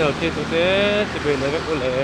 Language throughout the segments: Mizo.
Channel thirtute chibai leh vek u le.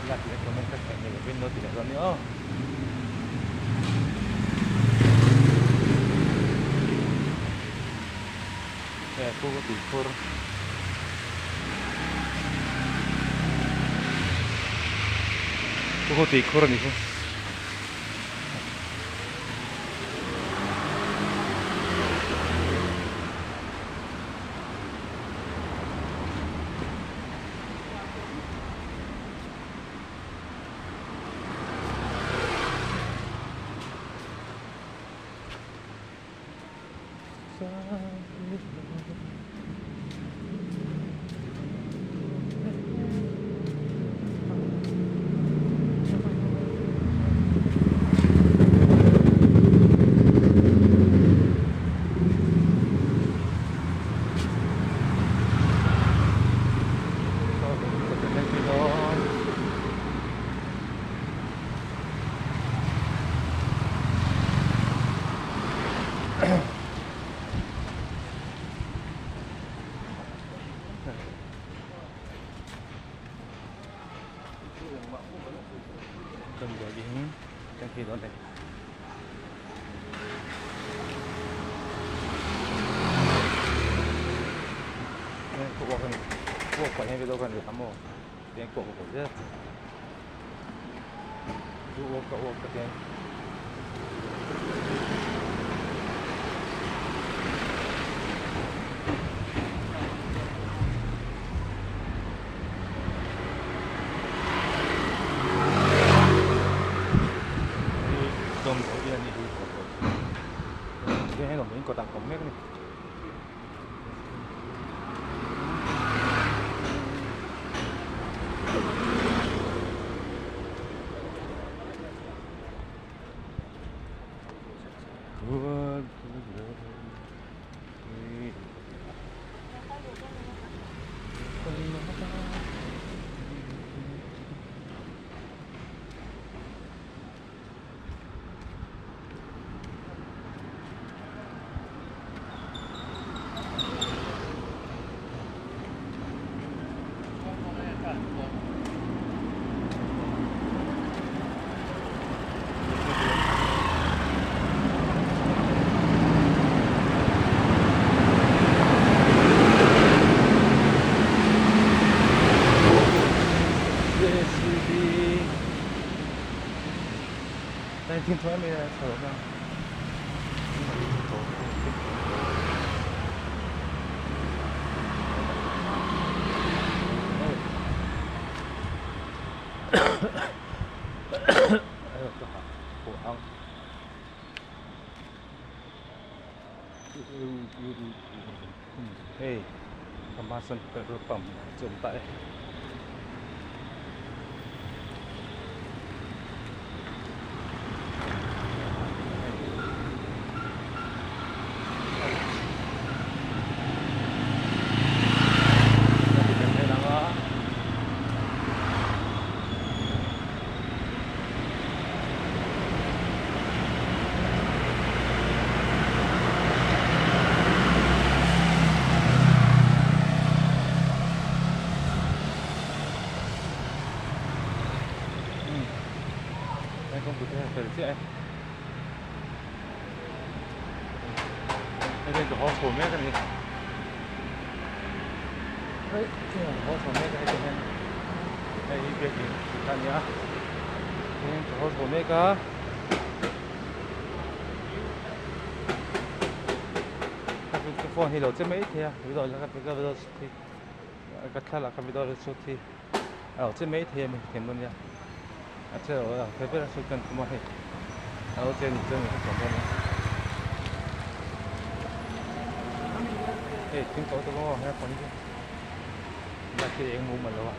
Like leh comment ka theih ni lovin lo ti leh dawn nia aw. He khu ka tih khur. Khu khu tih khur a ni khu. 停车没车呢？Hei Amazon petrol pump chu awm ta e. Hei hian ka haw chho mek a ni. Hei ka haw chho mek a heti hian hei hi biakin tih kha a ni a hei hian ka haw chho mek a. Ka phone hi lo che mai thei a video ka video shoot hi ka thlalak ka video shoot hi a lo che mai thei a mi thiam dawn nia a che lo a thei ber a shoot kan tum a hei a lo che ni chuan ka hrethiam dawn nia hei thing to te pawh he phone hi light hi a eng mumal lo a.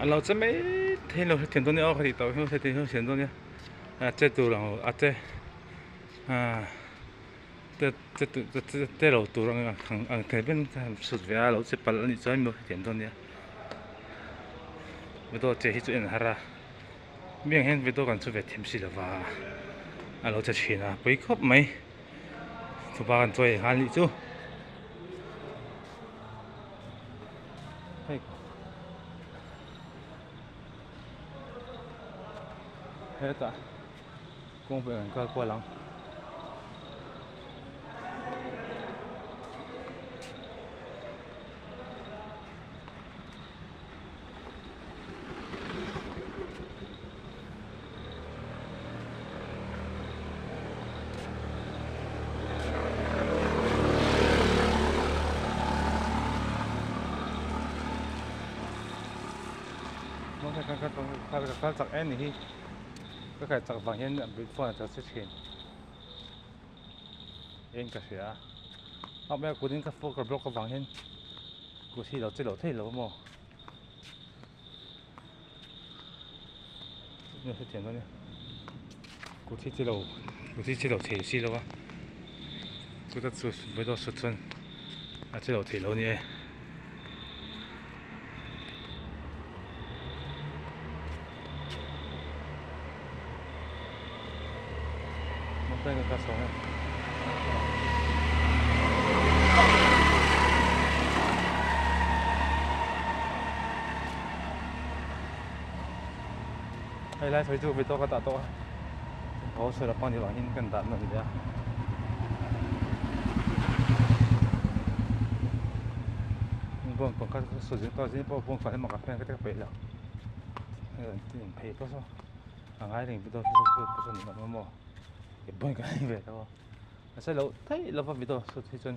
An lo che mai thei lo hrethiam dawn nia aw ka tih tawh hi hrethiam dawn nia a che tur ang a che ah che che che lo tur ang ang thei ber ka han sut ve a lo che palh a nih chuan min lo hrethiam dawn nia video che hi chu en har a mi ang hian video kan chu ve thiam si lova a lo che thin a pui khawp mai thupa kan chawi nghal nih chu. Hei hetah kawngpui an kal kual ang. Ka kal chak em ni hi ka kal chak vang hian phone a chak si thin eng ka hria a mahse kutin ka block avang hian kut hi lo che lo thei lo a maw. Kut hi chilo kut hi chilo thei si lo a chuta chu video shoot chuan a chilo thei lo a ni e. Hei lai sawi chu video ka dah tawh a haw sawi lampang ni vangin kan dah nawn leh a. Bawngkawn kha sawi zing tawh zing pawh bawngkawn lamah ka phei a ka peih lo phei tawh saw. A ngai reng video hi chu chu ni awm maw i bawi ka nei ve lo a mahse lo theih lova video shoot hi chuan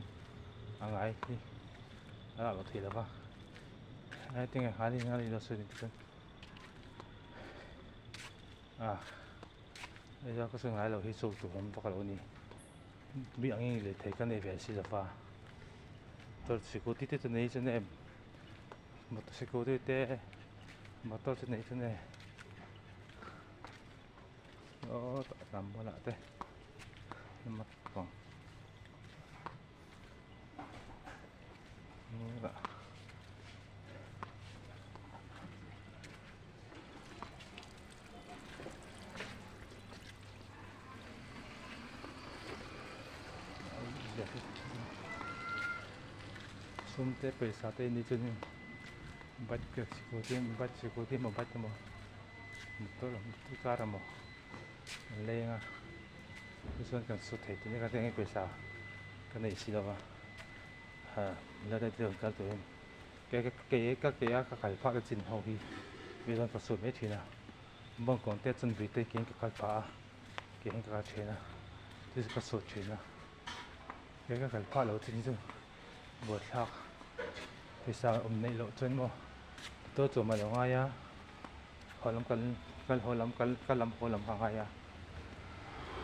a ngai hi a lah lo theih lova a tinge ngai ngai video shoot ni te chuan a hei ka sawi ngai lo hi chu tur awm vak lo a ni mi ang in leh thei ka nei ve si lova scooty te chu nei chuan em motor scooty te motor chu nei chuan e. Aw tah lam bulah te naupang sum te pawisa te ni chuan bike scooty bike scooty emaw bike emaw. Motor motor car emaw an leng a tichuan kan sut thei tih mek a eng pawisa ka nei si lova ha la te chu kal turin ke ke ka ke a ka kal phah na chin ho hi mi chuan ka sut mai thin a bawngkawn te chuan lui te kein ka kal phah a ke hian ka kal thin a chu chu ka sut thin a ke ka kal phah lo chin hi chu buaithlak pawisa awm neih loh chuan maw motor chuan a lo ngai a. Haw lam kal kal haw lam kal kal lam haw lam kha a ngai a.